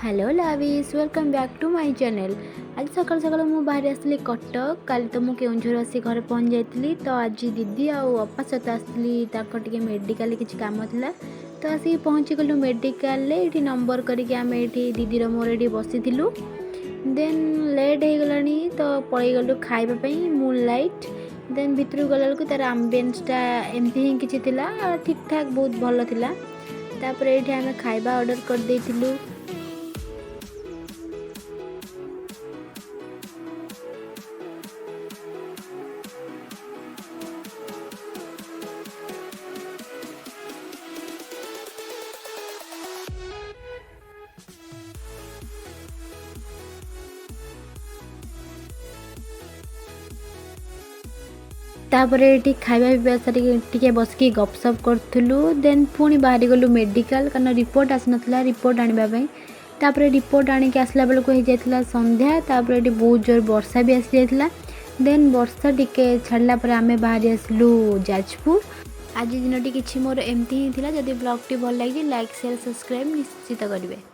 Hello lovies, welcome back to my channel. ଆଜି ସକାଳୁ ସକାଳୁ ମୁଁ ବାହାରି ଆସିଲି କଟକ। କାଲି ତ ମୁଁ କେଉଁଝର ଆସି ଘରେ ପହଞ୍ଚି ଯାଇଥିଲି। ତ ଆଜି ଦିଦି ଆଉ ଅପା ସହିତ ଆସିଥିଲି, ତାଙ୍କର ଟିକେ ମେଡ଼ିକାଲରେ କିଛି କାମ ଥିଲା। ତ ଆସିକି ପହଞ୍ଚିଗଲୁ ମେଡ଼ିକାଲରେ। ଏଇଠି ନମ୍ବର କରିକି ଆମେ ଏଇଠି ଦିଦିର ମୋର ଏଇଠି ବସିଥିଲୁ। ଦେନ୍ ଲେଟ୍ ହେଇଗଲାଣି, ତ ପଳେଇଗଲୁ ଖାଇବା ପାଇଁ ମୁନ୍ ଲାଇଟ୍। ଦେନ୍ ଭିତରକୁ ଗଲାବେଳକୁ ତା'ର ଆମ୍ବିଏନ୍ସଟା ଏମିତି ହିଁ କିଛି ଥିଲା, ଠିକ୍ ଠାକ୍ ବହୁତ ଭଲ ଥିଲା। ତାପରେ ଏଇଠି ଆମେ ଖାଇବା ଅର୍ଡ଼ର କରିଦେଇଥିଲୁ। ତାପରେ ଏଠି ଖାଇବା ପିଇବା ସାରିକି ଟିକେ ବସିକି ଗପସପ କରୁଥିଲୁ। ଦେନ୍ ପୁଣି ବାହାରିଗଲୁ ମେଡ଼ିକାଲ, କାରଣ ରିପୋର୍ଟ ଆସିନଥିଲା, ରିପୋର୍ଟ ଆଣିବା ପାଇଁ। ତାପରେ ରିପୋର୍ଟ ଆଣିକି ଆସିଲା ବେଳକୁ ହେଇଯାଇଥିଲା ସନ୍ଧ୍ୟା। ତାପରେ ଏଠି ବହୁତ ଜୋର ବର୍ଷା ବି ଆସିଯାଇଥିଲା। ଦେନ୍ ବର୍ଷା ଟିକେ ଛାଡ଼ିଲା ପରେ ଆମେ ବାହାରି ଆସିଲୁ ଯାଜପୁର। ଆଜି ଦିନଟି କିଛି ମୋର ଏମିତି ହିଁ ଥିଲା। ଯଦି ବ୍ଲଗ୍ଟି ଭଲ ଲାଗିଛି, ଲାଇକ୍, ସେୟାର, ସବସ୍କ୍ରାଇବ୍ ନିଶ୍ଚିତ କରିବେ।